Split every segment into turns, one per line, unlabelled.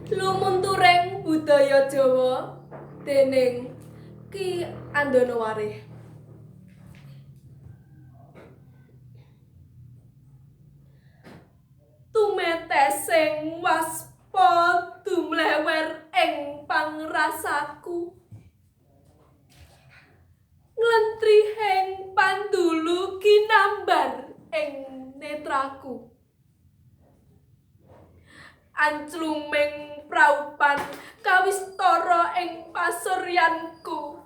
Lumunturing budaya Jawa dening Ki Andono Warih. Tumetesing waspa dumlewer ing pangrasaku. Nglentrihing pandulu kinambar ing netraku. Ancluming praupan kawistara ing pasuryanku.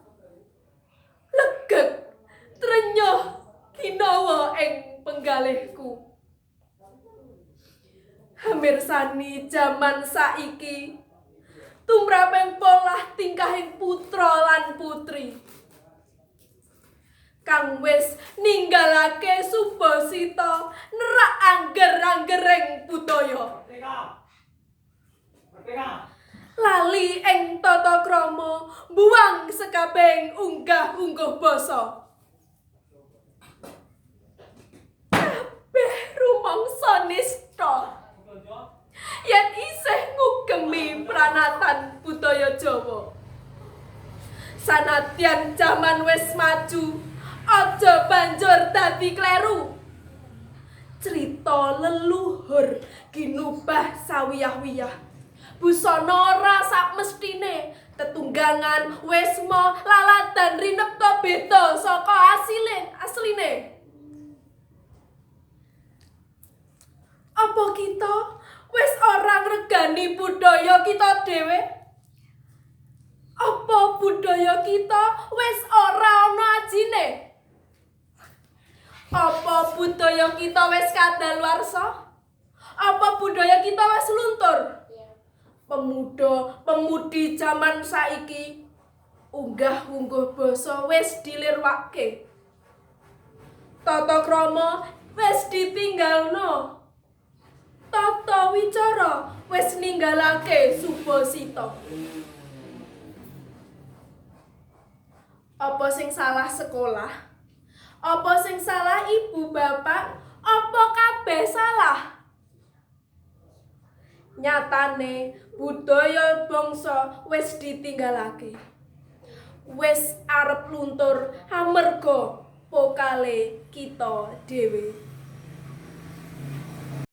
Legeg trenyuh ginawa ing penggalihku. Hamirsani jaman saiki tumraping polah tingkahing putra lan putri kang wis ninggalake subasita nerak angger-anggering budaya. Lali ing tata krama buang sekabehing unggah-ungguh basa. Kabeh rumangsa nista yen isih ngugemi pranatan budaya Jawa. Sanadyan jaman wis maju, aja banjur dadi kleru. Crita leluhur ginubah sawiyah-wiyah. Busana ora sakmestine, tetunggangan, wisma, laladan rinepta beda saka asline. Apa kita wis ora ngregani budaya kita dhewe? Apa budaya kita wis ora ana ajine? Apa budaya kita wis kadaluwarsa? Apa budaya kita wis luntur? Pemuda-pemudi jaman saiki unggah-ungguh basa wis dilirwake. Tata krama wis ditinggalno. Tata wicara wis ninggalake subasita. Apa sing salah sekolah? Apa sing salah ibu bapak? Apa kabeh salah? Nyatane budaya bangsa wis ditinggalake. Wis arep luntur amarga pokale kita dhewe.